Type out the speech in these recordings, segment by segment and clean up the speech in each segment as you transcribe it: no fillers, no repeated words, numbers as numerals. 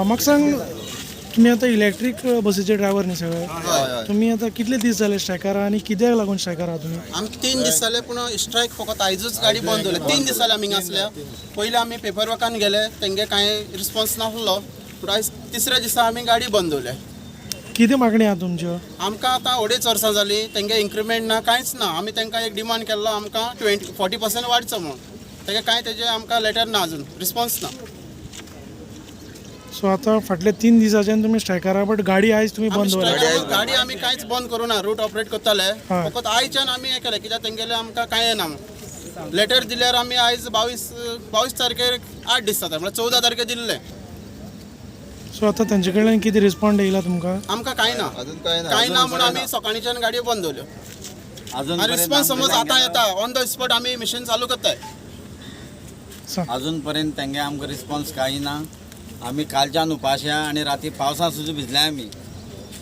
म्हाका सांग, तुमी आतां इलेक्ट्रीक बसीचे ड्रायव्हर न्ही सगळे? हय हय. तुमी आतां कितले दीस जाले स्ट्रायकार आनी कित्याक लागून स्ट्रायकार आहा तुमी? आमकां 3 दीस जाले, पूण स्ट्रायक फकत आयजूच गाडी बंद दवरली. 3 दीस जाले आमी हिंगा आसल्या. पयलीं आमी पेपर वर्कान गेले, तेंगे कांय रिस्पॉन्स नासलो, पूण आयज तिसऱ्या दिसा आमी गाडी बंद दवरल्या. कितें मागणी आहा तुमच्यो? आमकां आतां अडेच वर्सां जालीं, तेंगे इन्क्रिमेंट ना, कांयच ना. आमी तांकां एक डिमांड केल्लो, आमकां 20-40% वाडचो म्हणून. तेगे कांय तेजे आमकां लेटर ना, अजून रिस्पॉन्स ना. सो आतां फाटले 3 दिसाच्यान तुमी स्ट्रायकार आहा, बट गाडी आयज तुमी आमी बंद दवरल्या. गाडी आमी कांयच बंद करूं ना, रूट ऑपरेट करताले. फकत आयच्यान आमी हें केलें कित्याक तेंगेले आमकां कांय येना. लेटर दिल्यार आमी आयज 22 तारखेर 8 दीस जाता, म्हळ्यार 14 तारखेर दिल्ले. सो आतां तेंचे कडल्यान कितें रिस्पॉन्ड येयला तुमकां? आमकां कांय ना. अजून काय ना. कांय ना म्हणून आमी सकाळच्यान गाडयो बंद दवरल्यो. अजून आनी रिस्पॉन्स समज आतां येता, ऑन the spot आमी मिशन चालू करताय. सांग. अजून पर्यंत तेंगे आमकां रिस्पॉन्स कांय ना. आमी कालच्यान उपाशी आहा आनी राती पावसान सुद्दां भिजले आमी.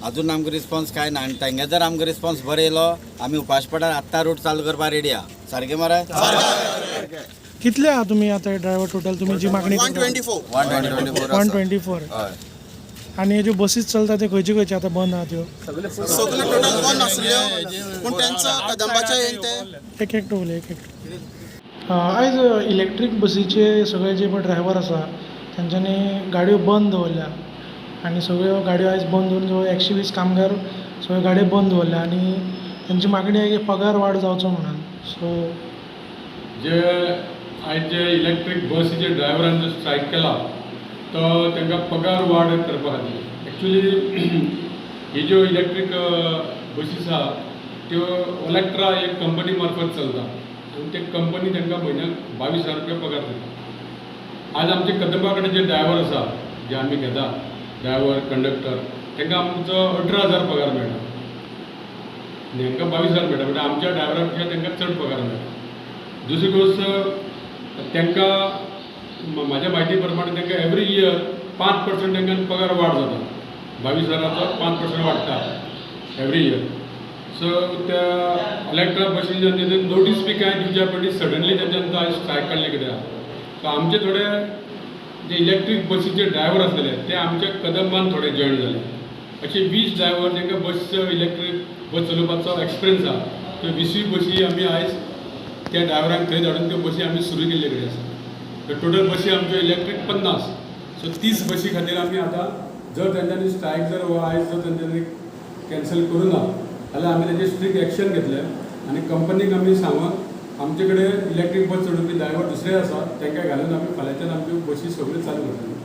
अजून आमकां रिस्पॉन्स कांय ना. आनी तेंगे जर आमकां रिस्पॉन्स बरो येयलो, आमी उपाशी पडार आत्तां रूट चालू करपाक रेडी आहा. सारकें मरे? कितले आहा तुमी आतां ड्रायव्हर टोटल, तुमी जी मागणी? 124. 124. 124. हय. आनी हे ज्यो बसीस चलता त्यो खंयच्यो खंयच्यो आतां बंद आहा त्यो? सगल्यो टोटल बंद आसल्यो, पूण तेंचो कदंबाच्या येवन ते एक एकटो उलय, एक एकटो. आयज इलेक्ट्रीक बसीचे सगळे जे पण ड्रायव्हर आसा तेंच्यांनी गाडयो बंद दवरल्या आनी सगळ्यो गाडयो आयज बंद दवरून जवळ 120 कामगार सगळ्यो गाडयो बंद दवरल्या आनी तेंची मागणी आहा की पगार वाड जावचो म्हणून. सो जे आयज जे इलेक्ट्रीक बसीचे ड्रायव्हरान जो स्ट्रायक केला तो तांकां पगार वाड करपा खातीर. एक्चुली ही ज्यो इलेक्ट्रीक बसीस आहा त्यो ओलेक्ट्रा एक कंपनी मार्फत चलता आनी ते कंपनी तांकां म्हयन्याक 22,000 रुपया पगार दिता. आज आमचे कदंबा कडेन जे ड्रायव्हर आसा, जे आमी घेता ड्रायव्हर कंडक्टर, तांकां आमचो 18,000 पगार मेळटा आनी हांकां 22,000 मेळटा, म्हणजे आमच्या ड्रायव्हरा पेक्षा तांकां चड पगार मेळटा. दुसरी गोश्ट, तांकां म्हाज्या म्हायती प्रमाणे तांकां एवरी इयर 5% तांकां पगार वाड जाता. 22 हजाराचो 5% वाडटा एवरी इयर. सो त्या इलेक्ट्रा बसीन तेजेर नोटीस बी कांय दिवच्या पयलीं सडनली तेंच्यान आयज स्ट्रायक काडले कित्याक? सो आमचे थोडे जे इलेक्ट्रीक बसीचे ड्रायव्हर आसलेले ते आमच्या कदंबान थोडे जॉयन जाले. अशे 20 ड्रायव्हर तांकां बस, इलेक्ट्रीक बस चलोवपाचो एक्सपिरियन्स आहा, त्यो 20ूय बसी आमी आयज त्या ड्रायव्हरांक थंय धाडून त्यो बसी आमी सुरू केल्ले कडेन आसा. तर टोटल बसी आमच्यो इलेक्ट्रीक 50. सो 30 बसी खातीर आमी आतां जर तेंच्यांनी स्ट्रायक जर हो आयज जर तेंच्यांनी कॅन्सल करूं ना जाल्यार आमी तेजेर स्ट्रिक्ट एक्शन घेतले आनी कंपनीक आमी सांगून आमचे कडेन इलेक्ट्रीक बस चलोवपी ड्रायव्हर दुसरे आसा, तांकां घालून आमी फाल्यांच्यान आमच्यो बसी सगळ्यो चालू करतले.